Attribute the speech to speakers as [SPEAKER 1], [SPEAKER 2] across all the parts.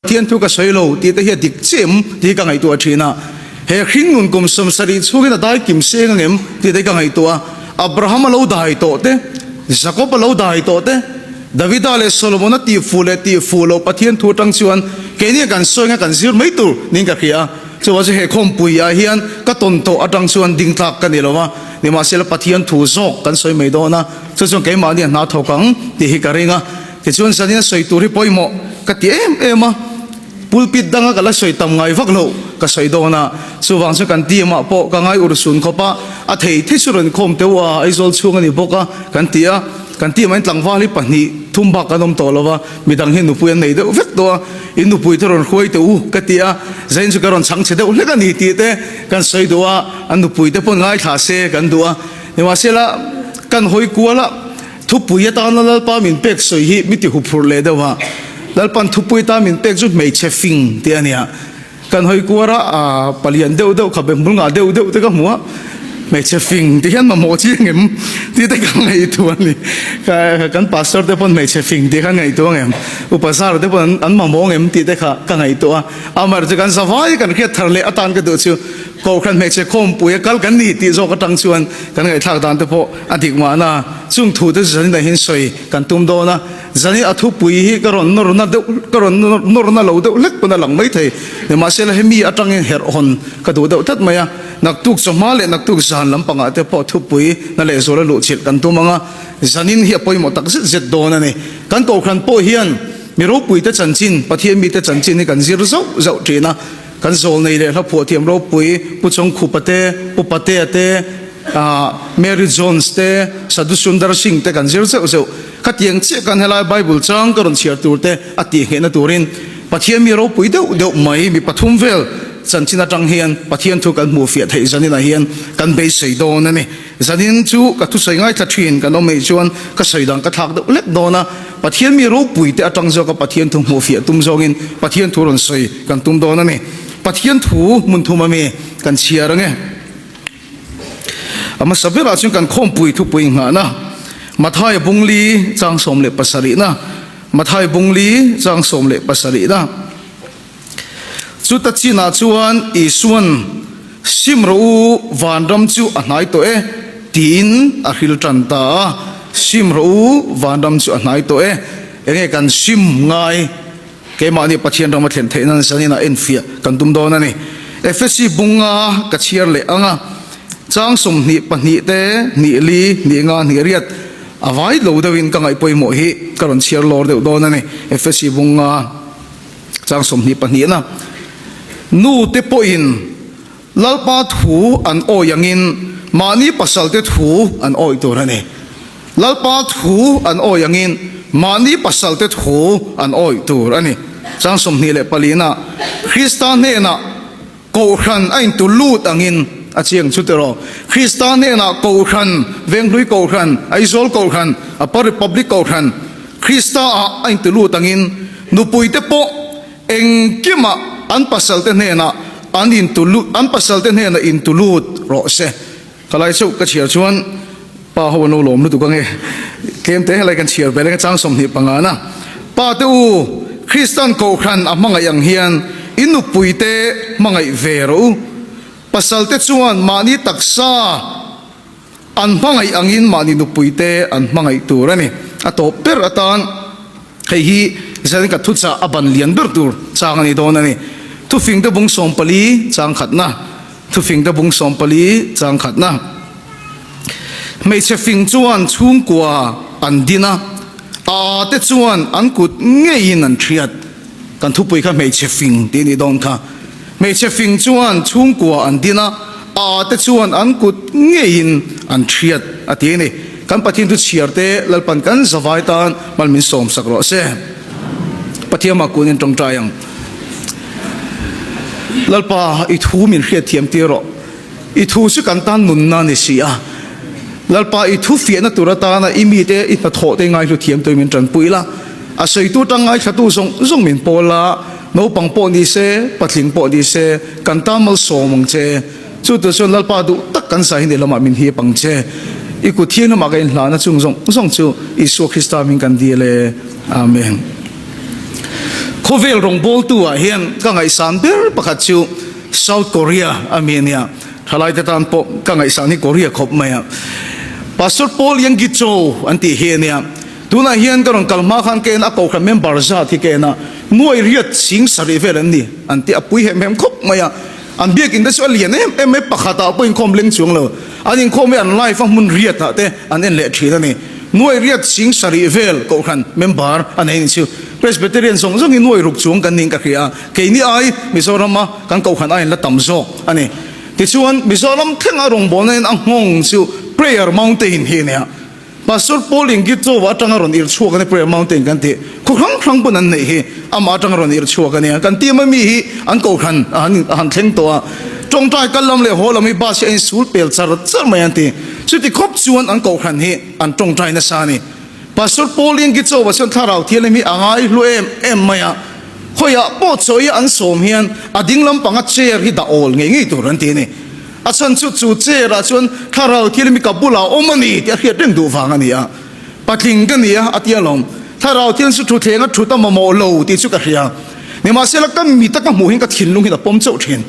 [SPEAKER 1] Pathian thu ka sawi lo tih te hi a dik chiah em tih hi ka ngaihtuah thin a. He hringnun kum 70 chhungin a dai kim seng ang em tih te hi ka ngaihtuah a. Abraham a lo dai tawh te, Jakob a lo dai tawh te, Davida leh Solomon a tih fuh leh tih fuh loh Pathian thu atang chuan keini kan sawi anga kan zir mai tur niin ka hria a. Chuvang chu he khawmpui ah hian ka tawn tawh atang chuan ding tlak ka ni lo a, nimahsela Pathian thu zawk kan sawi mai dawn a, chu chuan keimahni a hna thawk ang tih hi ka ring a. Tichuan zanin a sawi tur hi pawimawh ka ti em em a, pulpit danga ka la sawi tam ngai vak loh ka sawi dawn a, chuvang chu kan team ah pawh ka ngai ur sun khawp a, a thei thei chu rawn khawm teuh a, Aizawl chhung a ni bawk a kan ti a, kan team ah hian tlangval hi pahnih thum bak kan awm tawh lo va, midang hi nupui an nei deuh vek tawh a, in nupui te rawn hruai teh u ka ti a, zain chu ka rawn chhang chhe deuh hlek a ni tih te kan sawi duh a, an nupui te pawn ngaithla se kan duh a, nimahsela kan hawi kual a. Thupui atana Lalpa min pek sawi hi mi ti huphurh leh deuh a, Lalpan thupui atan min pek chu hmeichhe fing tih a nia. Kan hawi kuar a, aa palian deuh deuh kha be hmul ngah deuh deuh te ka hmu a, hmeichhe fing tih hian mamawh chiang em tih te ka ngaihtuah a ni. Kan pastor te pawn hmeichhe fing tih kha an ngaihtuah ang em, upa zar te pawn an mamawh ang em tih te kha ka ngaihtuah a. Amaherawhchu kan zavai kan hriat thar leh atan ka duh chu Kohhran hmeichhe khawmpui a kal kan ni tih zawk atang chuan kan ngaihthlak dan te pawh a dik mahna chung thu te chu zanin ah hian sawi kan tum dawn a, zanin a thupui hi ka rawn nawrna deuh ka rawn nawrna lo deuh hlek pawn a lang mai thei nimahsela hemi atangin herh hawn ka duh deuh tlat mai a, naktuk chawhma leh naktuk zan lampangah te pawh thupui na leh zuala luhchilh kan tum ang a, zanin hi a pawimawh tak zet zet dawn a ni. Kan kohhran pawh hian mi ropui te chanchin, Pathian mite chanchin hi kan zir zauh zauh thin a. Kan zawlnei leh hlaphuah thiam ropui Pu Chawngkhupa te, Pu Patea te, Mary Jones te, Sadhu Sundar Singh te kan zir zeuh zeuh. Khatiang chiah kan helai Bible chang ka rawn chhiar tur te a tih nghehna turin Pathian mi ropui deuh deuh mai mi pathum vel chanchin atang hian Pathian thu kan hmuh fiah theih zaninah hian kan beisei dawn a ni. Zanin chu ka thusawi ngaithla thin kan awm eih chuan ka sawi dan ka thlak deuh lek dawn a, Pathian mi ropui te atang zawka Pathian thu hmuhfiah tum zawngin Pathian thu rawn sawi kan tum dawn a ni. Pathian thu hmun thum ami kan chhiar ange. A hmasa berah chuan kan khawmpui thupui nghahna Mathaia bungli chang 17 na Mathaia bungli chang 17 na. Chuta chinah chuan Isua'n, Sim rawh u, vanram chu a hnai tawh e, tiin a hril tan ta a. Sim rawh u, vanram chu a hnai tawh e. Enge kan sim ngai? Keimahni Pathian rama thlen theih nan zanin ah enfiah kan tum dawn a ni. Efesi bunga ka chhiar leh ang a, chang 22 te, hnih li, hnih nga, hnih riat a vai lo deuhin ka ngaih pawimawh hi ka rawn chhiar lawr deuh dawn a ni. Efesi bunga. Chang 22 na Nu te pawhin Lalpa thu an awi angin mahni pasal te thu an awi tur a ni. Lalpa thu an awi angin mahni pasal te thu an awi tur a ni. Chang 24 na Krista hnenah Kohhran a intu lut angin a chiang chu tiraw? Krista hnenah Kohhran, Venghlui Kohhran, Aizawl Kohhran, Upper Republic Kohhran, Krista ah a intu lut angin nupuite pawh engkimah an pasalte hnenah an intu lut, an pasalte hnenah intu lut rawh se. Ka lai chauh ka chhiar chuan pa ho an lo lawm lutuk ange. Tlem te helai kan chhiar ve leng a chang 25 na. Pa te u, Kristan Kohhran a hmangaih ang hian in nupui te hmangaih ve rawh u. Pasal te chuan mahni taksa an hmangaih angin mahni nupui te an hmangaih tur a ni. A tawp ber atan hei hi zanin ka thuchah a ban lian ber tur chang a ni dawn a ni. Thufing te bung 14 chang khatna. Thufing te bung 14 chang khatna. Hmeichhe fing chuan chhungkua an din a, a te chuan an kut ngeiin an thiat. Kan thupui kha hmeichhe fing tih a nih dawn kha. Hmeichhe fing chuan chhungkua an din a, a te chuan an kut ngeiin an thiat a ti a ni. Kan Pathian thu chhiar te Lalpan kan zavai tan mal min sawm sak rawh se. Pathian mah kun in tawngtai ang. Lalpa, i thu min hriatthiam tir rawh. I thu chu kan tan nunna a ni si a. Lalpa, i thu fiahna tur atana i mite i hnathawh te ngaihlu thiam tuin min tanpui la. A sawitu tang ngaithlatu zawng zawng min pawl la, naupang pawh ni se, patling pawh ni se, kan tan malsawm ang che. Chu tur chuan Lalpa duh tak kan zai hi ni lamah min hip ang che. I kut thiang lamah ka inhlahna chung zawng zawng chu Isua Krista hming kan dil e. Amen. Khawvel rawngbawltu ah hian ka ngaihsan ber pakhat chu South Korea a mi a nia. Thalaite tan pawh ka ngaihsan hi Korea khawp mai a. Pastor Paul Yonggi Cho an tih hi a nia. Tunah hian ka rawn kal hma khan ka en a, kohhran member zat hi ka en a, nuai riat chhing sarih vel an ni an ti a, pui hem hem khawp mai a. An biakin te chu a lian em em mai, pakhatah pawh inkhawm leng chuang lo. An inkhawm hi an live a, hmun riatah te an en leh thin a ni. Nuai riat chhing sarih vel kohhran member a nei a nih chu. Presbyterian zawng zawng hi nuai ruk chuang kan niin ka hria a, keini ai Mizorama kan kohhran aiin la tam zawk a ni. Tichuan Mizoram thlenga rawngbawlna in a nghawng chu Prayer Mountain hi a nia. Pastor Paul Ingitova atanga rawn irh chhuak a ni Prayer Mountain kan tih khaw hrang hrang pawn an neih hi amah atanga rawn irh chhuak a nia. Kan team a mi hi an kohhran a han a han thleng tawh a, tawngtai kal lam leh haw lam hi bus hi a insul pel char char mai an ti. Chuti khawp chuan an kohhran hi an tawngtai nasa a ni. Pastor Paul Ingitova chuan thlarau thianghlim hi a ngai hlu em em mai a, khawiah pawh chaw i an sawm hian a ding lampanga chair hi dah awl ngei ngei tur an ti a ni. A chhan chu chu chair ah chuan thlarau thil mi ka bulah awm a ni tih a hriat reng duh vang a ni a. Patling ka ni a, a ti alawm. Thlarau thil chu thutthleng a thut a mamawh lo tih chu ka hria. Nimahsela ka mit a ka hmuh hian ka thinlung hian a pawm chauh thin.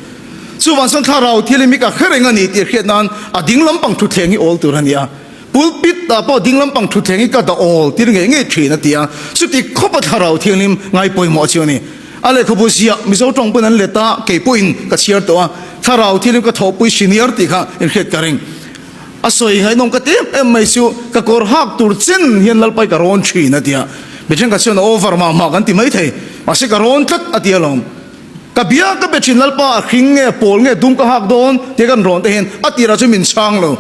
[SPEAKER 1] Chuvang chuan thlarau thil hi mi ka hre reng a ni tih hriat nan a ding lampang thutthleng hi awl tur a ni a. Pulpit ah pawh ding lampang thutthleng hi ka dah awl tir ngei ngei thin a ti a. Chuti khawp a thlarau thianghlim ngaipawimawh chu a ni. A lehkhabu ziah Mizo tawng pawn an let a, kei pawhin ka chhiar tawh a, thlarau thilim ka thawhpui senior tih kha inhriat ka ring. A sawi ngaihnawm ka ti em em mai chu ka kawr hak tur chen hian Lalpai ka rawn thin a ti a, mi thenkhat chuan a over mah mah kan ti maithei, mahse ka rawn tlat a ti alawm. Ka bia ka be thin Lalpa a hring nge pawl nge dum ka hak dawn tia kan rawn te hian a tirah chuan min chhang lo.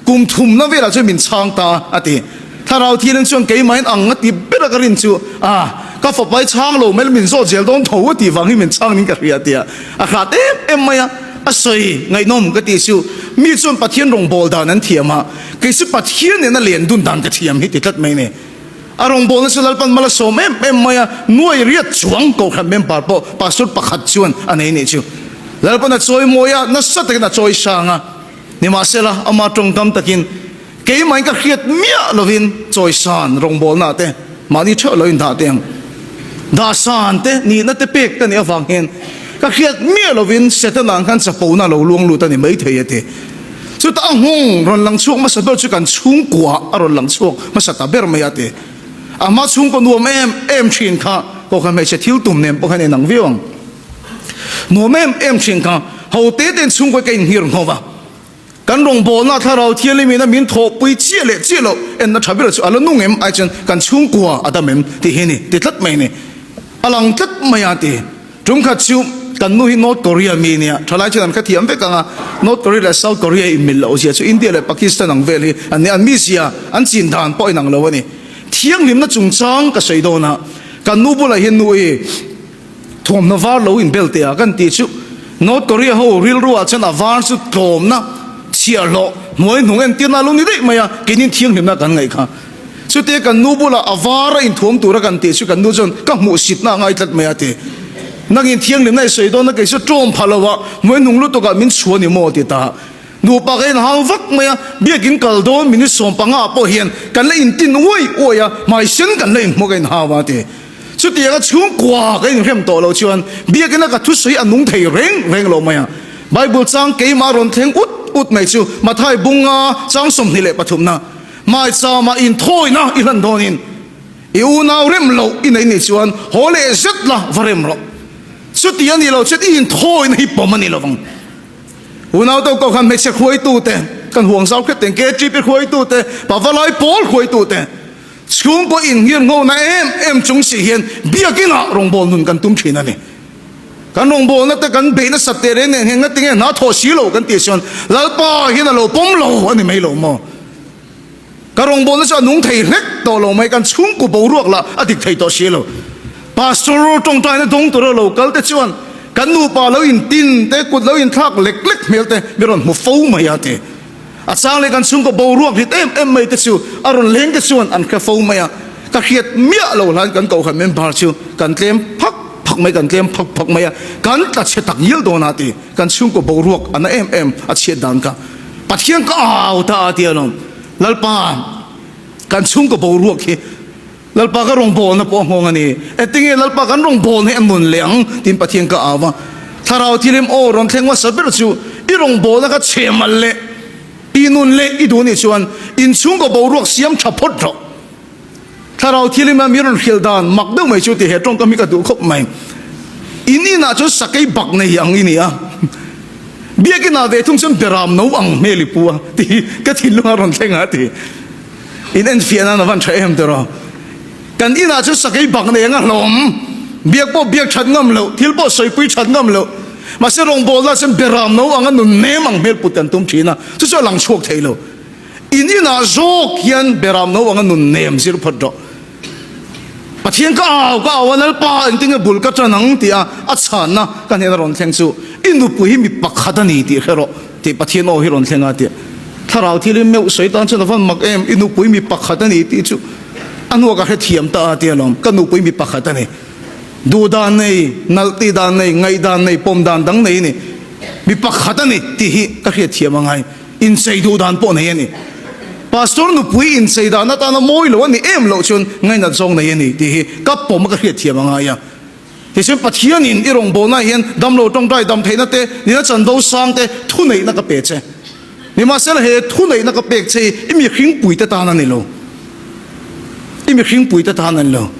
[SPEAKER 1] Kum thumna velah chuan min chhang ta a ti. Thlarau thianin chuan keimahin ang a ti ber a ka rin chu a, ka fapa hi chhang lo mai la min zawt zel dawn tho a tih vang hi min chhang niin ka hria a ti a. A hrat em em mai a, a sawi ngaihnawm ka tih chu mi chuan Pathian rawngbâwl dan an thiam a, kei chu Pathian nena len dun dan ka thiam hi ti tlat mai ni. A rawngbâwlna chu Lalpan mal a sawm em em mai a, nuai riat chuang Kohhran member pawh Pastor pakhat chuan a nei nih chu. Lalpan a chawi mawi a, nasa takin a chawi sang a. Nimahsela, ama tawngtam takin keimahin ka hriat miah lovin chawisan rawngbawlna te mahni theuh lo indah teh ang. Dahsan te, nihna te pek ka nih avang hian ka hriat miah lovin Setana ang khan chapona lo luang lut a ni maithei a ti. Chutah a nghawng rawn lang chhuak hmasa ber chu kan chhungkua a rawn lang chhuak hmasa ta ber mai a ti. A hma chhungkaw nuam em em thin kha kohhran hmeichhe thil tum nen pawh khan inang viau ang. Nuam em em thin kha ho te ten chhungkawi ka inhir nghawk a, kan rawngbawlna thlarau thianghlim ina min thawhpui chiah leh chiah loh enna tha ber chu a la nung em ai chuan kan chhungkua a dam em tih hi a ni ti tlat mai a ni. A lang tlat mai a ti. Tumkhat chu kan nu hi North Korea mi nia, thalai chuan an khathiam vek ang a, North Korea leh South Korea inmil loh zia chu India leh Pakistan ang vel hi an ni, an mizia an chin dan pawh inang lo a ni. Thianghlimna chungchang ka sawi dawn a, kan nu bulah hian nu i Thuamhnaw var lo inbel teh a kan tih chu North Korea ho rilru ah chuan a var chu tlawmna, chhiahhlawh, hnuai hnung entirna a lo ni daih mai a, keinin thianghlimna kan ngaih kha. Chutia kan nu bulah a var a inthuam tura kan tih chu kan nu chuan ka hmuhsitna a ngai tlat mai a ti. Nangin thianghlimna i sawi dawn a kei chu tlawm pha lo a, hnuai hnung lutuk ah min chhuah ni maw ti ta. Nupa ka inhau vak mai a, biakin kal dawn minute 15 ah pawh hian kan la intin uai uai a, hmaisen kan la inhmuh ka inhau a ti. Chutianga chhungkua ka inhrem tawh loh chuan biakina ka thusawi a nung thei reng reng lo mai a. Bible chang keimah rawn thleng ut ut mai chu Mathai bunga chang 23 na Maichama inthawina i hlan dawnin i unau rem loh i nei nih chuan haw leh zet la va rem rawh. Chuti a nih loh chuan i inthawina hi pawm a ni lovang. Unau to ko khan hmeichhe hruaitute kan huang zau khet teng KTP hruaitute Pavalai pawl hruaitute Chhungkaw inngirnghona em em chung si hian biakinah rawngbâwl nun kan tum thin a ni. Kan rawngbâwlna te kan beih nasat teh reng nen hian ngatinge hna thawh si lo kan tih chuan Lalpa hian a lo pawm lo a ni mai lo maw? Ka rawngbâwlna chu a nung thei hlek tawh lo mai, kan chhungkaw boruak lah a dik thei tawh si lo. Pastor tawngtaina dawng tura lo kal te chuan kan nupa lo intin te, kut lo inthlak lek lek hmel te mi rawn hmu fo mai a ti. A chang leh kan chhungkaw boruak hlit em em mai te chu a rawn leng te chuan an hre fo mai a, ka hriat miah lo hlain kan kohhran member chu kan tlem phak phak mai, kan tlem phak phak mai a, kan tla chhe tak ngial dawn a ti, kan chhungkaw boruak a na em em a chhiat dan kha Pathian ka au ta a ti alawm, Lalpa kan chhungkaw boruak hi. Lalpa ka rawngbawlna pawh a nghawng a ni. Engtinge Lalpa kan rawngbawlna hi a nun leh ang? tiin Pathian ka au a. Thlarau thilim aw rawn thleng hmasa ber chu i rawngbawlna kha chhe mal leh i nun leh i duh nih chuan inchhungkaw boruak siam tha phawt rawh. Thlarau thilima mi rawn hrilh dan mak deuh mai chu ti he tawngkam hi ka duh khawp mai. In inah chuan sakei bak nei ang i ni a, biakinah ve thung chuan beram no ang hmel i pu a ti hi ka thinlung a rawn thleng a ti. In enfiah nan a van tha em tiraw. Kan inah chuan sakei bak nei ang a hlawm, biak pawh biak that ngam loh, thil pawh sawipui that ngam loh. Mahse rawngbawlna chuan beram no anga nun nem ang hmel put kan tum thin a, chu chu a lang chhuak thei lo. In inah zawk hian beram no anga nun nem zir phawt rawh. Pathian ka au ka au a, Lalpa engtinge bul ka tan ang tih a a chhanna ka hnena rawn thleng chu i nupui hi mi pakhat a ni tih hre rawh tih Pathian aw hi rawn thleng a tih. Thlarau thil hi meuh sawi tan chuan a van mak em, i nupui mi pakhat a ni tih chu a hnuah ka hrethiam ta a ti alawm, ka nupui mi pakhat a ni. Duh dan nei, nalh tih dan nei, ngaih dan nei, pawm dan dang nei a ni. Mi pakhat a ni tih hi ka hriatthiam a ngai. Inchei duh dan pawh nei a ni. Pastor nupui inchei dan atana mawi lo a ni em loh chuan ngainat zawng nei a ni tih hi ka pawm a ka hriatthiam a ngai a. Tichuan Pathianin i rawngbawlnaah hian damlo tawngtai dam theihna te, nina chanvo sang te thuneihna ka pe che. Nimahsela he thuneihna ka pek che hi i mihringpuite tan a ni lo. I mihringpuite tan a ni lo.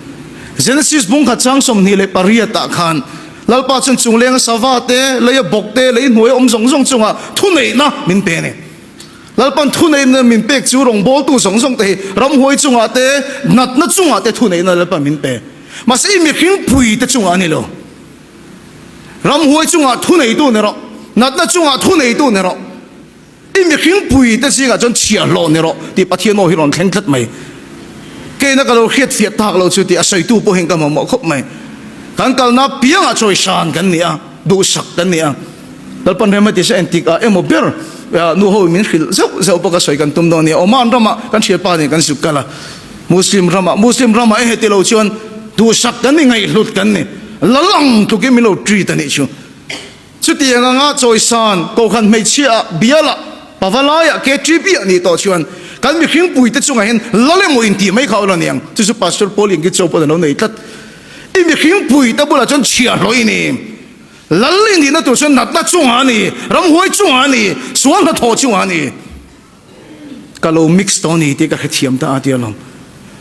[SPEAKER 1] Genesis bungkhat chang 28 ah khan Lalpa chuan chunglenga sava te, leia bawk te, lei hnuaia awm zawng zawng chungah thuneihna min pe a ni. Lalpan thuneihna min pek chu rawngbawltu zawng zawng te hi ramhuai chungah te, natna chungah te thuneihna Lalpan min pe. Mahse i mihring pui te chungah a ni lo. Ramhuai chungah thuneitu ni rawh, natna chungah thuneitu ni rawh. I mihring pui te zingah chuan chhiahhlawh ni rawh tih Pathian aw hi rawn thleng tlat mai. Keina ka lo hriatfiah tak lo chu tih a sawitu pawh hian ka mamawh khawp mai. Kan kalna piangah chawisan kan ni a, duhsak kan ni a. Lalpan rem a ti se entik ah emaw ber nu ho in min hrilh zeuh zeuh pawh ka sawi kan tum dawn nia. Oman ramah kan hriatpa nen kan zuk kal a, Muslim ramah, Muslim ramah e heti lo chuan duhsak kan ni, ngaihhlut kan ni. Lal ang tlukin min lo treat a nih chu. Chutiang anga chawisan kohhran hmeichhia ah, bial ah, pavalai ah, KTP ah nih tawh chuan kan mihring puite chungah hian lal emaw intih mai kha a awm aniang. Chu chu Pastor Paul Yengki Cho pawn a lo nei tlat. I mihring puite bulah chuan chhiahhlawh i ni. Lal i nihna tur chuan natna chungah a ni, ramhuai chungah a ni, sual hnathawh chungah a ni. Ka lo mix tawh a ni tih ka hrethiam ta a ti alawm.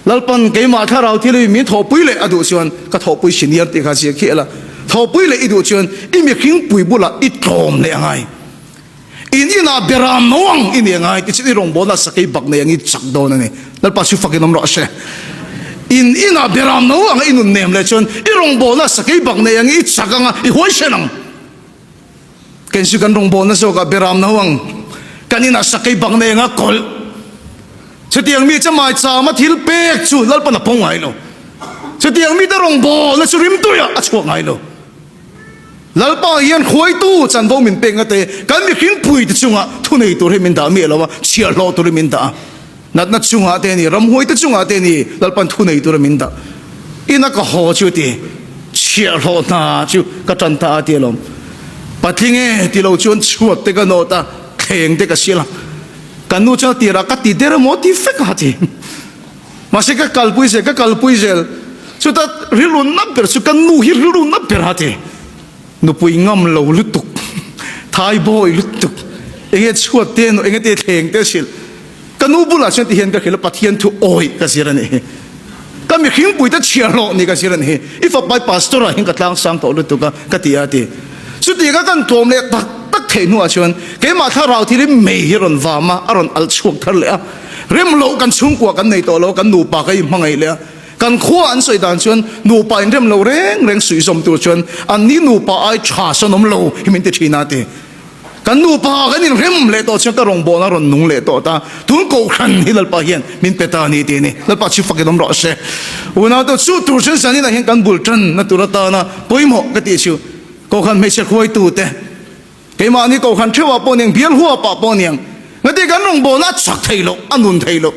[SPEAKER 1] Lalpan keimah thlarau thil hi min thawhpui leh a duh chuan ka thawhpui senior tih kha zia khiah la, thawhpui leh i duh chuan i mihringpui bulah i tlawm leh a ngai. In inah beram no ang i nih a ngai tichuan i rawngbawlna sakei bak nei ang i chak dawn a ni. Lalpa chu fakin awm rawh se. In inah beram no ang i nun nem leh chuan i rawngbawlna sakei bak nei ang i chak ang a, i huaisen ang. Kei chu kan rawngbawlna zawkah beram no ang kan inah sakei bak nei anga kawlh. Chutiang mi chamai chama thil pek chu Lalpan a pawng ngai lo. Chutiang mite rawngbawlna chu rimtuiah a chhuak ngai lo. Lalpa hian khuaitu chanvo min pek ngate kan mihring puite chungah thunei tur hi min dah miah lo a, chhiahhlawh turin min dah a. Natna chungah te a ni, ramhuaite chungah te a ni, Lalpan thu nei tura min dah. Ina ka haw chu ti, chhiahhlawh hna chu ka tan ta a ti alawm. Patling e ti lo chuan chhuat te ka nawt a, thleng te ka sial a. Ka nu chuan a tirah ka ti der emaw ti fek a ti. Mahse ka kalpui zel, ka kalpui zel. Chuta rilru na ber chu ka nu hi rilru na ber a ti. Nupui ngam lo lutuk, thaibawi lutuk, enge chhuat te emaw enge te thleng te hrilh. Ka nu bulah chuan tihian ka hrilh a, Pathian thu awih ka zir a nih hi. Ka mihringpuite chhiahhlawh nih ka zir a nih hi. I fapai pastor ah hian ka tlang sang tawh lutuk a, ka ti a, a ti. Chutianga kan tlawm leh tak tak theih hnuah chuan keimah thlarau thil hi mei hi a rawn vam a, a rawn alh chhuak thar leh a. Rem loh kan chhungkua kan nei tawh lo a, kan nupa ka inhmangaih leh a. Kan khua an sawi dan chuan nupa inrem lo reng reng suihzawm tur chuan anni nupa ai tha sawn awm lo hi min ti thin a, a ti. Kan nupa kan inrem leh tawh chuan ka rawngbawlna rawn nung leh tawh ta. Tun kohhran hi Lalpa hian min pe ta a ni tih a ni. Lalpa chu fakin awm rawh se. Unaute chu tur chuan zaninah hian kan bul tanna tur atana pawimawh ka tih chu kohhran hmeichhe hruaitute, keimahni kohhran theuhah pawh niang, bial huapah pawh niang, ngati kan rawngbawlna a chak thei loh, a nun thei loh.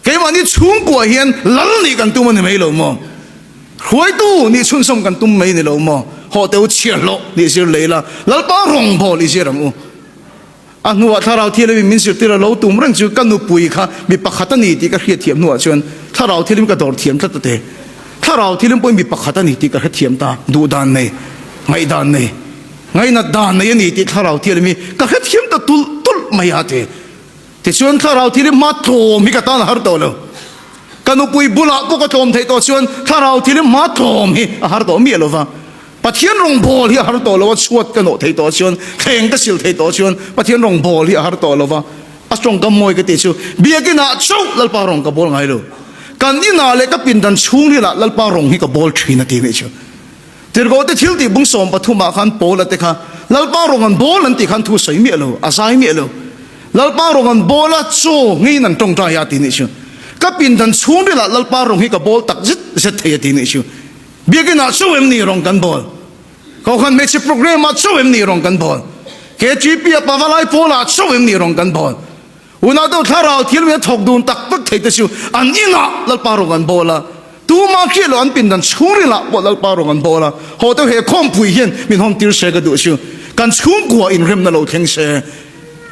[SPEAKER 1] Keimahni chhungkuah hian lal nih kan tum a ni mai lo maw? Hruaitu nih chhunzawm kan tum mai ni lo maw? Hawh teh u chhiahhlawh nih zir lei la, Lalpa rawngbâwl i zir ang u. A hnuah Thlarau Thianghlim in min zirtir a lo tum reng chu ka nupui kha mi pakhat a ni tih ka hriatthiam hnuah chuan. Thlarau thilim ka dawr thiam tlat a ti. Thlarau thilim pawhin mi pakhat a ni tih ka hrethiam ta, duhdan nei, ngaihdan nei, ngainat dan nei a ni tih Thlarau thilim hi ka hrethiam ta tulh tulh mai a ti. Tichuan Thlarau thilim hma tlawm hi ka tan a har tawh lo. Ka nupui bulah pawh ka tlawm theih tawh chuan Thlarau thilim hma tlawm hi a har tawh miah lo va. Pathian rawngbawl hi a har tawh lo a, chhuat ka nawh theih tawh chuan, thleng ka sil theih tawh chuan Pathian rawngbawl hi a har tawh lo va. A tawngkam mawi ka tih chu, Biakinah chauh Lalpa rawng ka bawl ngai lo. Kan inah leh ka pindan chhungrilah Lalpa rawng hi ka bawl thin a ti nih chu. Tirhkohte thil tih bung 13 ah khan Paula te kha Lalpa rawng an bawl an tih khan thu sawi miah lo, a zai miah lo. Lalpa rawng an bawl a, chaw ngeiin an tawngtai a ti nih chu. Ka pindan chhungrilah Lalpa rawng hi ka bawl tak zet zet thei a ti nih chu. Biakinah chauh em ni rawng kan bawl? Kohhran hmeichhe programme ah chauh em ni rawng kan bawl? KTP a pavalai pawl ah chauh em ni rawng kan bawl? Unau deuh thlarau thil min a thawk dun tak tak thei te chu an inah Lalpa rawng an bawl a, tuma hriat loh an pindan chhungril ah pawh Lalpa rawng an bawl a, haw deuh he khawmpui hian min hawn tir se ka duh chu kan chhungkua inremna lo thleng se.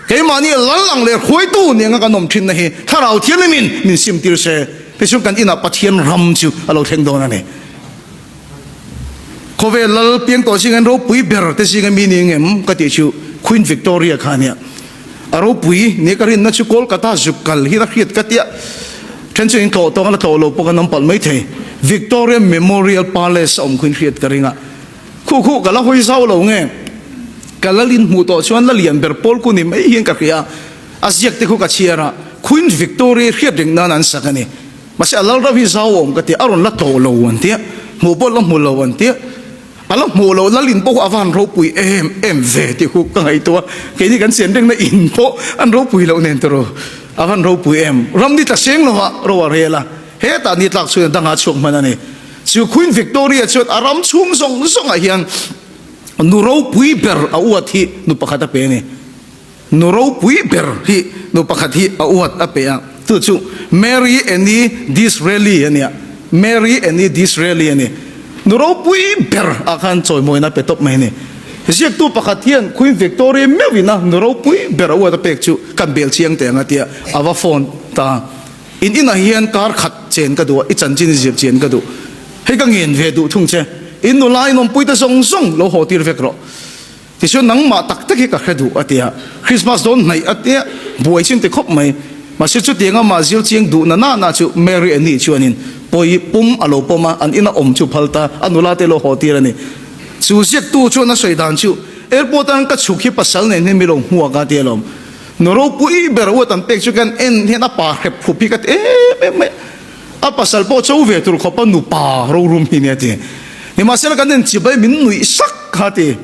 [SPEAKER 1] Keimahni lal ang leh hruaitu ni anga kan awm thinna hi thlarau thianghlimin min sim tir se, tichuan kan inah Pathian ram chu a lo thleng dawn a ni. Khawvel lal piang tawh zinga ropui ber te zinga mi ni ngem ka tih chu Queen Victoria kha ania. A ropui ni ka rinna chu Kolkata zuk kal hi a hriat ka tia. Then chu in tlawh tawng a la tlawh lo pawh kan awm palh mai thei. Victoria Memorial Palace a awm khuin hriat ka ring a. Khuh khuh ka la hawi zau lo nge? Ka lal in hmuh tawh chuan la lian ber pawl ku ni mai hian ka hria. A ziak te khu ka chhiar a, Queen Victoria hriat reng nan an sak a ni. Mahse a lal ram hi zau awm ka ti, a rawn la tawh lo an tia, hmuh pawh la hmu lo an tia. A la hmuh loh lal in pawh a van ropui em em ve tih khu ka ngaihtuah a, keini kan chen rengna in pawh an ropui loh nen tawh a van ropui em. Ram ni tla seng lovah ro a rel a, hetah ni tlak chhuin a dangah a chhuak hman a ni. Chu Queen Victoria chuan a ram chhung zawng zawngah hian nu ropui ber a uat hi nu pakhat a pe a ni. Nu ropui ber hi nu pakhat hi a uat a pe a, chu chu Mary Annie Disraeli a nia. Mary Annie Disraeli a ni. Nu ropui ber ah khan chawimawina a pe tawp mai a ni. Ziaktu pakhat hian Queen Victoria meuhin a nu ropui ber a uat a pek chu kan bel chiang teh ang a tia a va phone ta. In inah hian kar khat chen ka duh a, i chanchin i zir chian ka duh. Hei ka ngen ve duh thung che. In nula in awmpuite zawng zawng lo haw tir vek rawh. Tichuan nangmah tak tak hi ka hre duh a ti a, Christmas dawn hnaih a tia buai chin ti khawp mai. Mahse chutiang amah zir chiang duh na nana chu Mary Annie chuanin pawi pum a lo pawm a, an ina awm chu phal ta, a nula te lo haw tir a ni. Chu ziaktu chuan a sawi dan chu, Airport atang ka chhuk hi pasal nen hian mi lo hmuak a ti alawm. Nu ropui ber uat an pek chu kan en hian a pa hrep khup hi ka ti em em mai a. A pasal pawh cho ve tur khawpa nupa rorum hi nia ti. Nimahsela kan en chibai min nuih sak kha ti.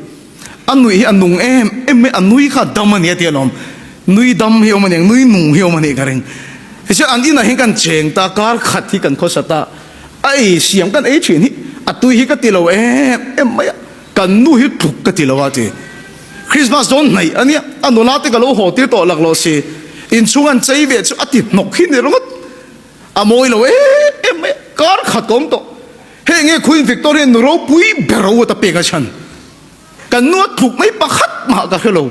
[SPEAKER 1] A nuih hi a nung em em mai, a nui kha a dam a nia ti alawm. Nui dam hi awm a niang, nui nung hi awm a nih ka ring. Tichuan an inah hian kan cheng ta, kar khat hi kan khawsa ta. A ei siam kan ei thin hi a tui hi ka ti lo em em mai a, kan nu hi tluk ka ti lo a ti. Christmas dawn hnaih a nia, a nula te ka lo haw tir tawh lak lo si. Inchhung an chei ve chu a ti hnawk hi ni ringawt. A mawi lo em em mai a, kar khat ka awm tawh. Hei nge Queen Victoria nu ropui ber a uat a pek a chhan. Kan nu a tluk mai pakhat mah ka hre lo.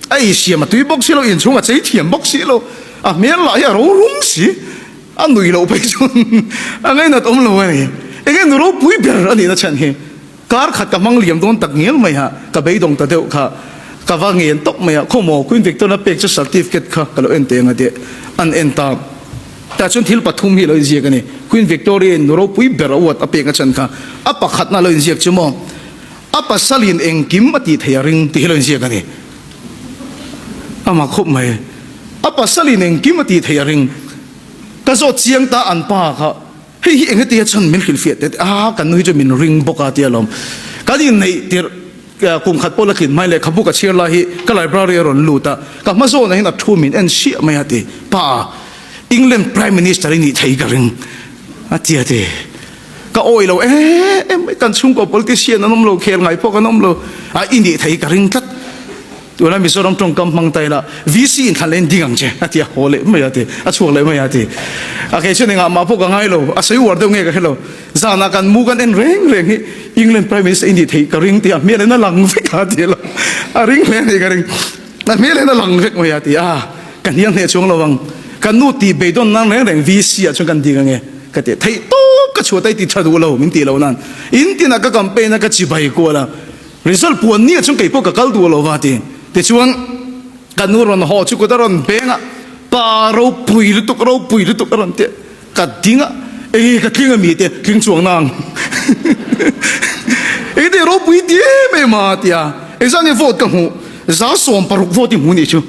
[SPEAKER 1] A ei siam a tui bawk si lo, inchhung a chei thiam bawk si lo. A hmel lah hi a rorum si. A nui loh phei chuan a ngainat awm lo a ni. Enge nu ropui ber a nihna chhan hi. Kar khat ka hmang liam dawn tak ngial mai ha, ka beidawng ta deuh kha, ka va ngen tawp mai a, khawmaw Queen Victoria pek chu certificate kha ka lo en teh ang a tih an en ta. Tah chuan thil pathum hi a lo inziak a ni. Queen Victoria in nu ropui ber a uat a pek a chan kha a pakhatna a lo inziak chu maw a pasalin engkim a tih thei a ring tih hi a lo inziak a ni. Amah khawp mai. A pasalin engkim a tih thei a ring. Ka zawt chiang ta an pa kha. Hei hi enge tia chhan min hrilhfiah teh teh a, kan nu hi chu min ring bawk a tia lawm. Kan inneih tirh kum khat pawh la tlin hmai lehkhabu ka chhiar lai hi ka library a rawn lut a, ka hma zawnah hian a thu min en siah mai a ti, Pa, England Prime Minister i nih thei ka ring a ti a ti. Ka awi lo em em mai, kan chhungkaw politician an awm lo, khel ngai pawh kan awm lo, a i nih thei ka ring tlat. Tuna Mizoram tawngkam hmang ta ila VC in thlan leh in ding ang che a ti a, haw leh mai a ti, a chhuak leh mai a ti. A kei chuan engah mah pawh ka ngai lo, a sawi uar deuh nge ka hre lo. Zanah kan mu kan en reng reng hi England Prime Minister i nih theih ka ring ti a, hmel in a lang vek a ti lo. A ring hle a nih ka ring. A hmel in a lang vek mai a ti a, ka hniang hneh chuang lo ang. Kan nu tih beidawn nan reng reng VC ah chuan kan ding ange. Ka ti a, theih tawp ka chhuah ta i ti tha duh lo min tih loh nan in tinah ka campaign a ka chibai kual a, result puan ni ah chuan kei pawh ka kal duh lo va ti. Tichuan ka nu rawn haw chu kut a rawn beng a, pa ropui lutuk ropui lutuk a rawn ti a, ka ding a, enge ka tling a mi te tling chuang nang enge te ropui ti em em a ti a, engzah nge vote ka hmuh 60% vote i hmu nih chu.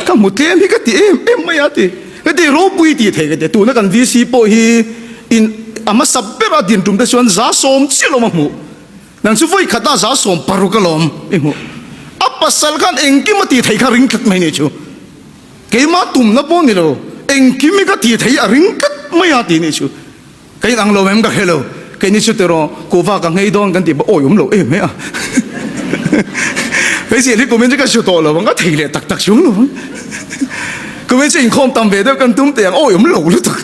[SPEAKER 1] Ka hmu tlem hi ka ti em em mai a ti. Ka ti ropui tih thei ka ti. Tuna kan VC pawh hi in a hmasa ber a din tum te chuan 10% chiah lawm a hmuh. Nang chu vawi khat a 16% a lawm i hmuh. A pasal khan engkim a tih thei kha ring tlat mai nih chu. Keimah tumna pawh ni lo engkim hi ka tih thei a ring tlat mai a ti nih chu. Ka inang lo em ka hre lo. Keini chu tiraw kuhva ka nghei dawn kan tih pawh awi awm lo em he a. Hmeichhe hi kumin chu ka hre tawh lo ang, ka thei leh tak tak chung lo ang. Kumin chu inkhawm tam ve deuh kan tum teh ang, awi awm lo lutuk.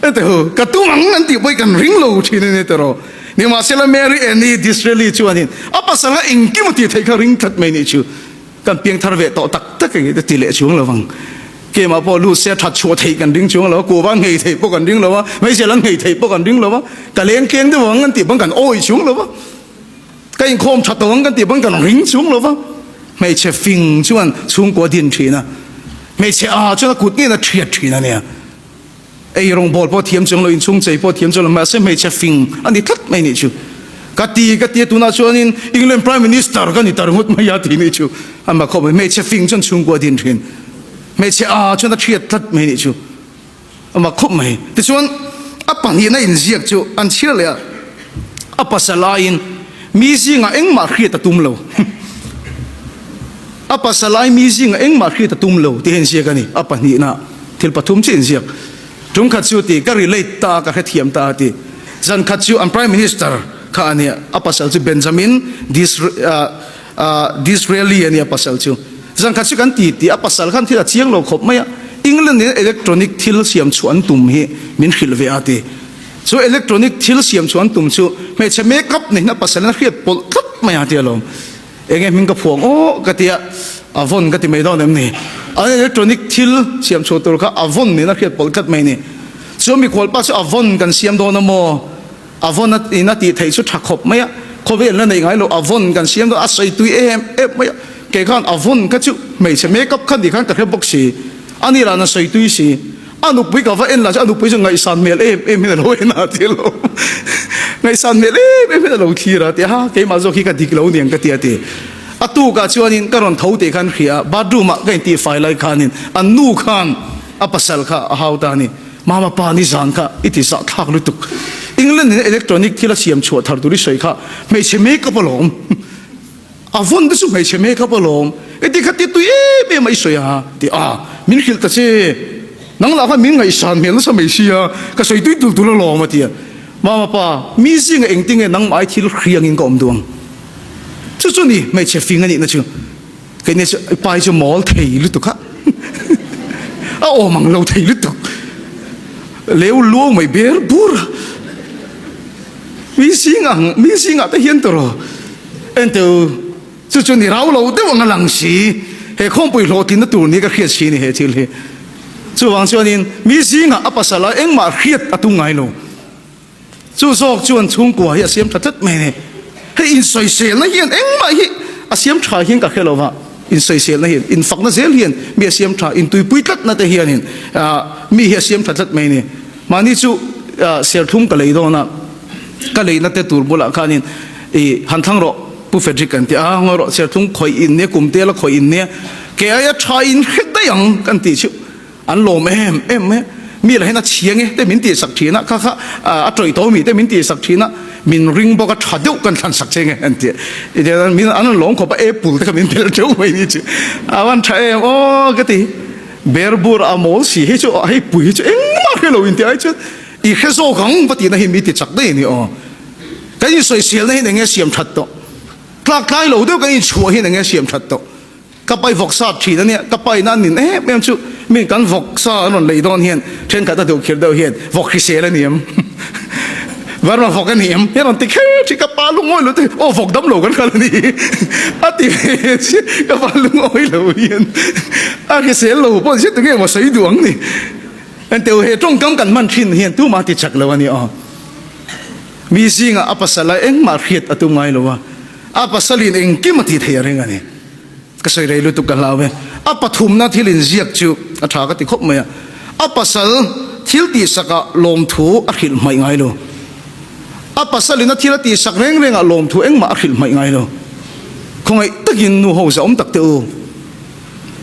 [SPEAKER 1] Hete hu, ka tum ang an tih pawh hi kan ring lo thin a ni tiraw. Nimahsela Mary Annie Disraeli chuanin a pasal kha engkim a tih theih kha ring tlat mai nih chu. Kan piang thar ve tawh tak tak eng te ti leh chuang lo vang. Keimah pawh lut se that chhuah theih kan ring chuang lo a, kuva nghei theih pawh kan ring lo a, hmeichhe lan nghei theih pawh kan ring lo a, ka leng tleng deuh ang kan tih pawn kan awi chuang lo va, ka inkhawm tha tawh ang kan tih pawn kan ring chuang lo va. Hmeichhe fing chuan chhungkua din thin a, hmeichhe a chuan a kut ngeiin a thiat thin a nia. Ei rawngbawl pawh thiam chuang lo, inchhung chei pawh thiam chuang lo, mahse hmeichhe fing a ni tlat mai nih chu. Ka ti ka ti a, tunah chuanin England Prime Minister ka ni ta ringawt mai a ti nih chu. Amah khawp mai, hmeichhe fing chuan chhungkua a din thin. Hmeichhe a chuan a thiat tlat mai nih chu. Amah khawp mai. Tichuan a pahnihna inziak chu an chhiar leh a, a pasal aiin mi zingah engmah hriat a tum lo. A pasal ai mi zingah engmah hriat a tum lo tih a inziak a ni. A pahnihna thil pathum chiah inziak. Tum khat chu ti ka relate ta a, ka hrethiam ta a ti. Zan khat chu an Prime Minister kha a nia, a pasal chu Benjamin Disraeli a nia pasal chu. Zan khat chu kan ti tih a pasal khan thil a chiang lo khawp mai a, England in electronic thil siam chhuah an tum hi min hrilh ve a ti. Chu electronic thil siam chhuah an tum chu hmeichhe makeup neihin a pasal in a hriat pawlh tlat mai a ti alawm. Enge hming ka phuang aw ka tia a vawn ka ti mai dawn em ni? An electronic thil siam chhuah tur kha a vawn niin a hriat pawlh tlat mai ni. Chuan mikhual pa chu a vawn kan siam dawn a maw? A vawn a in a tih theih chu tha khawp mai a, khawvel la neih ngai lo a vawn kan siam dawn a sawi tui em em mai a, kei khan a vawn kha chu hmeichhe makeup kha ni khan ka hre bawk si, a ni lah na sawi tui si. A nupui ka va en lah chu a nupui chu ngaihsan hmel em em hian a lo en a ti lo. Ngaihsan hmel em em hian a lo thlir a ti a, keimah zawk hi ka dik lo niang ka ti a ti. A tukah chuanin ka rawn tho tih khan hria a, bathroom ah ka intih fai lai khanin a nu khan a pasal kha a hau ta a ni. Mama pa nizan kha i ti zah thlak lutuk. England in electronic thil a siam chhuah thar tur i sawi kha hmeichhe makeup alawm. A vawn te chu hmeichhe makeup alawm i ti kha ti tui em em a i sawi a ti a, min hrilh ta che, nang lah khan min ngaihsan hmel nasa mai sia, ka sawi tui tul tul alawm a ti a, Mama pa, mi zinga engtinge nangmah ai thil hriangin ka awm duh ang? Chu chu ni hmeichhe fing a nihna chu, keini chu i pa hi chu mawl thei lutuk a, a awm ang lo thei lutuk, leu luau mai ber bur a. Mi zing ang, mi zingah te hian tawrh enteu chu chu ni rau lo deuh ang a lang si. He khawmpui hlawhtlinna tur ni ka hriat si ni he thil hi. Chuvang chuanin mi zingah a pasal a engmah hriat a tum ngai lo. Chu zawk chuan chhungkua hi a siam tha tlat mai a ni. Hei insawiselna hian engmah hi a siam tha hian ka hre lo va, insawiselna hian, infakna zel hian mi a siam tha, intuipui tlatna te hianin mi hi a siam tha tlat mai a ni. Mahni chu serthlum ka lei dawn a, ka leina te tur bulah khanin i han thlang rawh Pu Frederick kan ti a, ngawi rawh serthlum khawih in nia, kum tela khawih in nia, ke aia tha in hre daih ang kan tih chu an lawm em em mai a, mi lah hian a chhiang e te min tih sak thin a, kha kha a tawih tawh mi te min tih sak thin a, min ring bawk a tha deuh kan thlan sak che nge an ti a, min an rawn lawm khawp a, apple te kha min belh teuh mai ni chu a van tha em aw ka ti. Ber bur a mawl si hi chu hei pui hi chu engmah hre lo in tih ai chuan i hre zawk ang va tihna hi mi ti chak daih a ni aw. Kan insawiselna hian enge siam that tawh? Tlak tlai lo deuh kan inchhuah hian enge siam that tawh? Ka pai vawksa thin a nia, ka paina an nin em em chu min kan vawksa an rawn lei dawn hian thenkhat a deuh khir deuh hian vawk hrisel a ni em? Varma vawk a ni em? Hi rawn ti kher thin, ka pa lungawi lo te aw vawk dam lo kan kal a ni a ti ve chiah, ka pa lungawi lo hian a hrisel lo pawh zet tunge maw sawi duh ang ni. Enteu he tawngkam kan hman thin hian tumah ti chak lo a ni aw. Mi zingah a pasal a engmah hriat a tum ngai lo a, a pasalin engkim a ti thei a ring a ni. Ka sawi rei lutuk ka hlau e. A pathumna thil inziak chu a tha ka ti khawp mai a. A pasal thil tihsakah lawmthu a hrilh hmaih ngai lo. A pasalin a thil a tihsak reng rengah lawmthu engmah a hrilh hmaih ngai lo. Khawngaih takin nu ho zahawm tak teh u.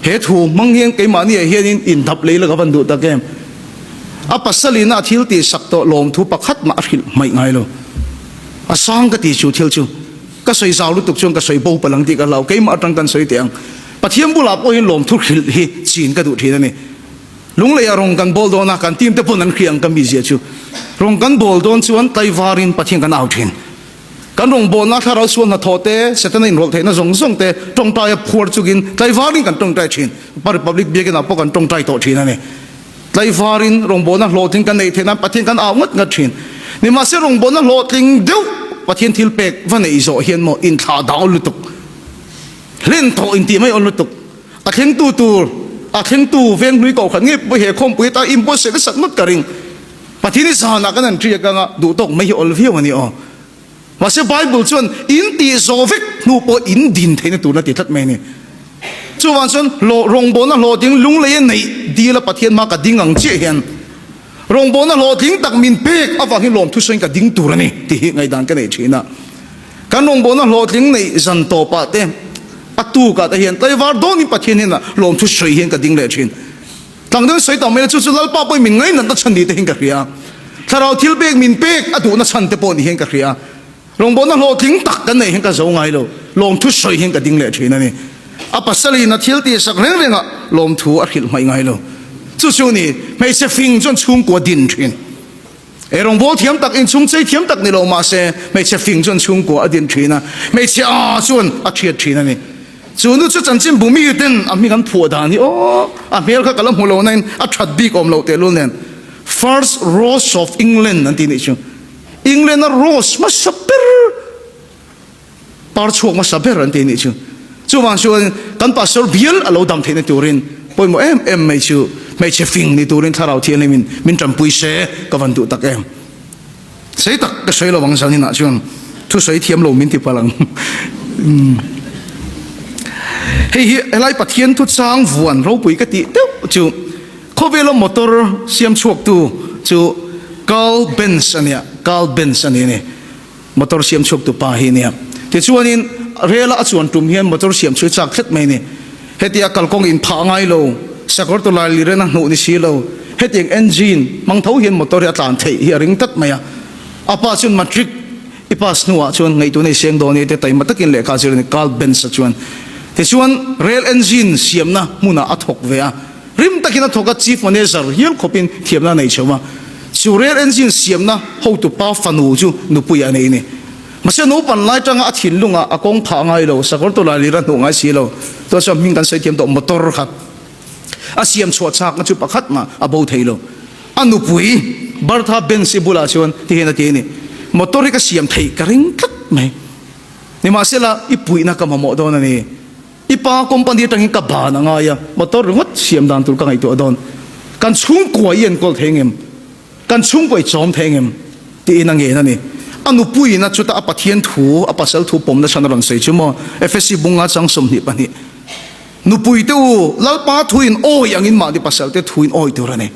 [SPEAKER 1] He thu hmang hian keimahni ah hianin indap lei la ka van duh tak em. A pasalin a thil tihsak tawh lawmthu pakhat mah a hrilh hmaih ngai lo. A sang ka ti chu thil chu. Ka sawi zau lutuk chuan ka sawi bo palh ang tih ka hlau. Keimah atang kan sawi teh ang. Pathian bulah pawh hian lawmthu hrilh hi chin ka duh thin a ni. Lungleiah rawng kan bawl dawn a, kan team te pawn an hria ang ka mizia chu. Rawng kan bawl dawn chuan tlaivarin Pathian kan au thin. Kan rawngbawlna thlarau sual hnathawh te, Setana inrawlh theihna zawng zawng te tawngtaia phuar chungin tlaivarin kan tawngtai thin. Pa Republic Biakinah pawh kan tawngtai tawh thin a ni. Tlaivarin rawngbawlna hlawhtling kan neih theih nan Pathian kan au ngat ngat thin. Nimahse rawngbawlna hlawhtling deuh Pathian thil pek va neih zawh hian maw inthlah dau lutuk, hlen tawh intih mai awn lutuk. A thlengtu tur, a thlengtu venghlui kohhran ngei pawh he khawmpui ata inbuatsaih nasat ngawt ka ring. Pathian hi zanah kan han ṭiak anga duh tawk mai hi awl viau a ni aw. Mahse Bible chuan in tih zawh vek hnu pawh in din theihna turna ti tlat mai a ni. Chuvang chuan hlawh rawngbawlna hlawhtling lunglei a neih dil a Pathian hma ka ding ang chiah hian rawngbawlna hlawhtling tak min pek avang hi lawmthu sawiin ka ding tur a ni tih hi ngaihdan ka neih thin a. Kan rawngbawlna hlawhtling neih zan tawpah te a tukah te hian tlaivar dawnin Pathian hnenah lawmthu sawi hian ka ding leh thin. Tlangdang sawi tawh mai la chu chu Lalpa pawhin min ngainatna chhan ni te hian ka hria. Thlarau thil pek min pek a duhna chhan te pawh ni hian ka hria. Rawngbawlna hlawhtling tak kan neih hian ka zo ngai lo. Lawmthu sawi hian ka ding leh thin a ni. A pasalin a thil tihsak reng rengah lawmthu a hrilh hmaih ngai lo. Chu chu ni, hmeichhe fing chuan chhungkua din thin. Ei rawngbâwl thiam tak, inchhung chei thiam tak ni lo mah se, hmeichhe fing chuan chhungkua a din thin a, hmeichhe â chuan a ṭhiat ṭhin a ni. Chu nu chu chanchinbu miten a hming an phuah dan hi aw, a hmel kha ka la hmu lo nain a ṭhat bik awm loh tehlul nen, First Rose of England an ti nih chu. England-a rose hmasa ber. Par chhuak hmasa ber an ti anih chu. Chuvang chuan kan pastor bial a lo dam theihna turin pawimawh em em mai chu hmeichhe fing ni turin thlarau thianghlimin min tanpui se ka van duh tak em. Sei tak ka sawi lo ang zaninah chuan thusawi thiam lo min ti palh ang. Hei hi helai Pathian thuchang vuan ropui ka tih deuh chu khawvela motor siam chhuaktu chu Carl Benz a nia, Carl Benz a ni a ni. Motor siam chhuak tu pa hi nia. Tichuanin rel a a chuan tum hian motor siam chu i chak tlat mai ni. Hetia kalkawng in phah ngai lo, sakawr tawlai liren a hnuh ni si lo, hetiang engine hmang tho hian motor hi a tlan theih hi a ring tlat mai a. A pa chuan matric i pass hnuah chuan ngaihtuahna i seng dawn e te taima takin lehkha a zir a ni Carl Benz-a chuan. Tichuan rel engine siamna hmunah a thawk ve a. Rim takin a thawk a, Chief Manager hial khawpin thiamna a nei chho a. Chu rel engine siamna hotupa fanu chu nupui a nei ni. Mahse naupan lai tanga a thinlungah a kawng phah ngai lo, sakawr tawlai lir a hnuh ngai si lo. Chuan chuan hming kan sawi thiam tawh motor kha a siam chhuah chakna chu pakhat mah a bo thei lo. A nupui Bertha Benz-i bulah chuan tihian a ti a ni, Motor hi ka siam theih ka ring tlat mai. Nimahsela i puihna ka mamawh dawn a ni. I pa company atangin ka ban a ngai a, motor ringawt siam dan tur ka ngaihtuah dawn. Kan chhungkua i enkawl thei ngem? Kan chhungkua i chawm thei ngem? Tiin a ngen a ni. A nupuiin a chutah a Pathian thu, a pasal thu pawmna chhan a rawn sawi chu maw? Efesi bunga chang 22. Nupui te u, Lalpa thuin awi angin mahni pasal te thuin awi tur a ni.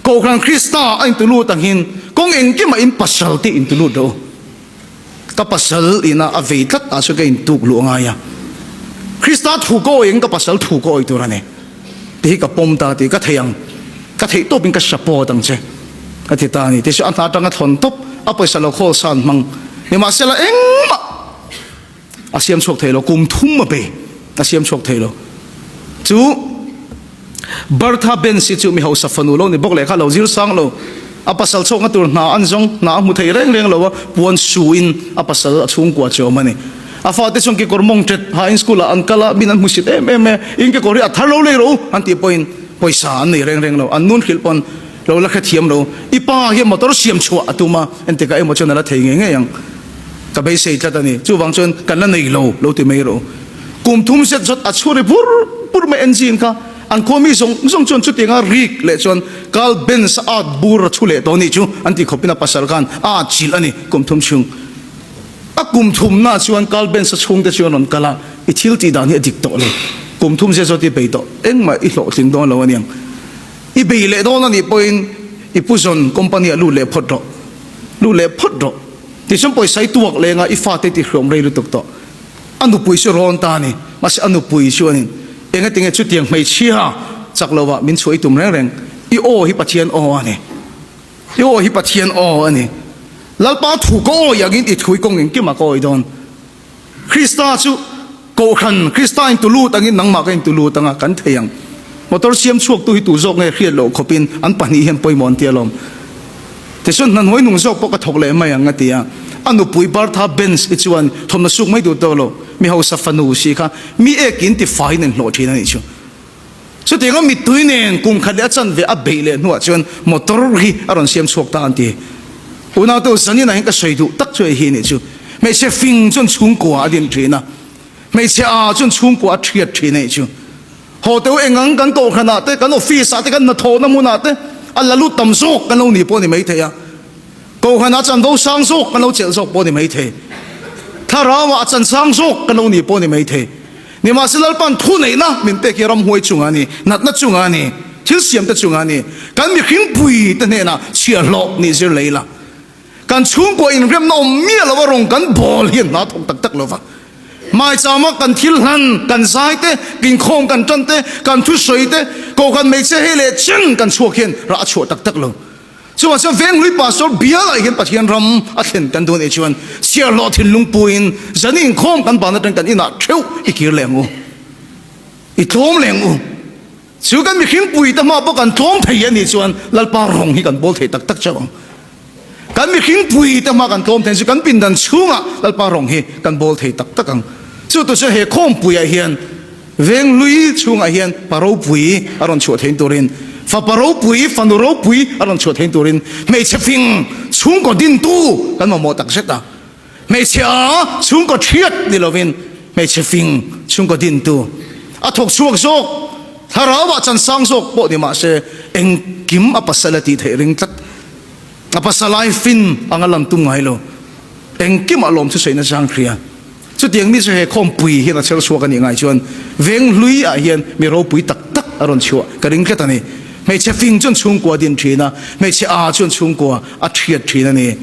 [SPEAKER 1] Kohhran Krista a intulut angin kawng engkimah in pasal te intulut rawh u. Ka pasal ina a vei tlat ah chuan ka intuk luh angai a. Krista thu ka awi ang ka pasal thu ka awi tur a ni. Ti hi ka pawm ta tih ka thei ang. Ka theih tawpin ka support ang che a ti ta a ni. Tichuan a hna atanga thawn tawp a pawisa lo khawl san hmang. Nimahsela engmah a siam chhuak thei lo kum thum a bei a siam chhuak thei lo chu Bertha Benz hi chu mi hausa fanu lo ni bawk leh kha lo zir sang lo a pasal chhawkna tur hna an zawng hna a hmu thei reng reng lo a puan su in a pasal a chhungkua chu a awm a ni a fate chuan kekawr mawng tet ha in school ah an kal a min an hmusit em em e in kekawr hi a thar lo lei rawh u an tih pawhin pawisa an nei reng reng lo an nun hrilh pawn lo la hrethiam lo i pa hian motor siam chhuah a tum a entikah emaw chuan a la thei ngei ngei ang. Ka beisei tlat a ni. Chuvang chuan kan la nei lo, lo ti mai rawh. Kum thum zet zawt a chhur ri bur bur mai engine kha. An khua mi zawng zawng chuan chutianga rik leh chuan Carl Benz a at bur a chhu leh tawh a nih chu an ti khawpin a pasal khan a atchilh a ni kum thum chhung. A kum thumna chuan Carl Benz a chhungte chu an rawn kal a, I thil tih dan hi a dik tawh lo, kum thum zia zawt i bei tawh, engmah i hlawhtling dawn lo aniang. I bei leh dawn a nih pawhin i pu zawn company ah lut leh phawt rawh, lut leh phawt rawh. Tichuan pawisa i tuak leng a, i fate i tihriawm rei lutuk tawh. A nupui chu rawn ta a ni, mahse a nupui chuanin engatinge chutiang hmeichhia chak lovah min chhuah i tum reng reng, i aw hi Pathian aw a ni. I aw hi Pathian aw a ni. Lalpa thu ka awi angin i thui kawng engkimah ka awi dawn. Krista chu Kohhran, Krista in tulut angin nangmah ka in tulut anga kan thei ang. Motor siam chhuaktu hi tu zawk nge hriat loh khawpin an pahnih hian pawimawh an ti alawm. Tichuan hna hnuai nung zawk pawh ka thawk leh mai ang a ti a. A nupui Bertha Benz i chuan thawmhnaw suk mai duh tawh lo, mi hausa fanu si kha mi ekin tifaiin an hlawh thin a nih chu. Chutianga mittui nen kum khat leh a chanve a beih leh hnuah chuan motor hi a rawn siam chhuak ta an ti. Unaute u, zaninah hian ka sawi duh tak chu hei hi nih chu. Hmeichhe fing chuan chhungkua a din thin a, hmeichhe aa chuan chhungkua a thiat thin a nih chu. Haw te u, engang kan kohhranah te, kan office ah te, kan hnathawhna hmunah te a la lut tam zawk kan lo ni pawh a ni maithei a. Kohhranah chanvo sang zawk kan lo chelh zawk pawh a ni maithei. Thlarauah a chan sang zawk kan lo ni pawh a ni maithei. Nimahse Lalpan thu neihna min pek hi ramhuai chungah a ni, natna chungah a ni, thil siamte chungah a ni. Kan mihring puite hnenah chhiahhlawh nih zir lei la. Kan chhungkua inremna awm miah lova rawng kan bawl hian hna thawk tak tak lova. Maichama kan thil hlan, kan zai te, inkhawm kan tan te, kan thusawi te, kohhran hmeichhia hei leh chen kan chhuak hian rah a chhuah tak tak lo. Chuvang chuan Venghlui Pastor bialah hian Pathian ram a thlen kan duh anih chuan chhiarhlawh thinlung puiin zan inkhawm kan ban atang kan inah theuh i kir leh ang u, i tlawm leh ang u. Chu kan mihring puite hma pawh kan tlawm thei anih chuan Lalpa rawng hi kan bawl thei tak tak chauh ang. Kan mihring puite hma kan tlawm thei chu kan pindan chhungah Lalpa rawng hi kan bawl thei tak tak ang. Chu tu chu he khawmpuiah hian Venghlui chhungah hian pa ropui a rawn chhuah thein turin, fapa ropui, fanu ropui a rawn chhuah thein turin hmeichhe fing chhungkaw dintu kan mamawh tak zet a. Hmeichhe a chhungkaw thiat ni lovin hmeichhe fing chhungkaw dintu a thawk chhuak zawk, thlarauah chan sang zawk pawh ni mah se engkim a pasal a tih theih ring tlat. A pasal ai fin anga lan tum ngai lo, engkimah lawmthusawiin a zang hria. Chutiang mi chu he khawmpui hian a chher chhuak a nih ngai chuan veng hlui ah hian mi ropui tak tak a rawn chhuah ka ring tlat a ni. Hmeichhe fing chuan chhungkua a din thin a, hmeichhe aa chuan chhungkua a thiat thin a ni.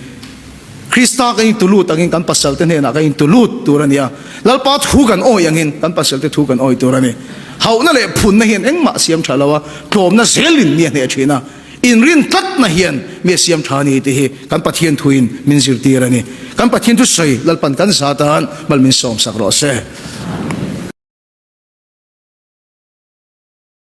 [SPEAKER 1] Krista kan intu lut angin kan pasalte hnenah kan intu lut tur a ni a, Lalpa thu kan awi angin kan pasalte thu kan awi tur a ni. Hauhna leh phunna hian engmah a siam tha lo a, tlawmna zelin mi a hneh thin a. Inrin tlatna hian mi a siam tha a ni tih hi kan Pathian thuin min zirtir a ni. Kan Pathian thusawi Lalpan kan za tan mal min sawmsak rawh se.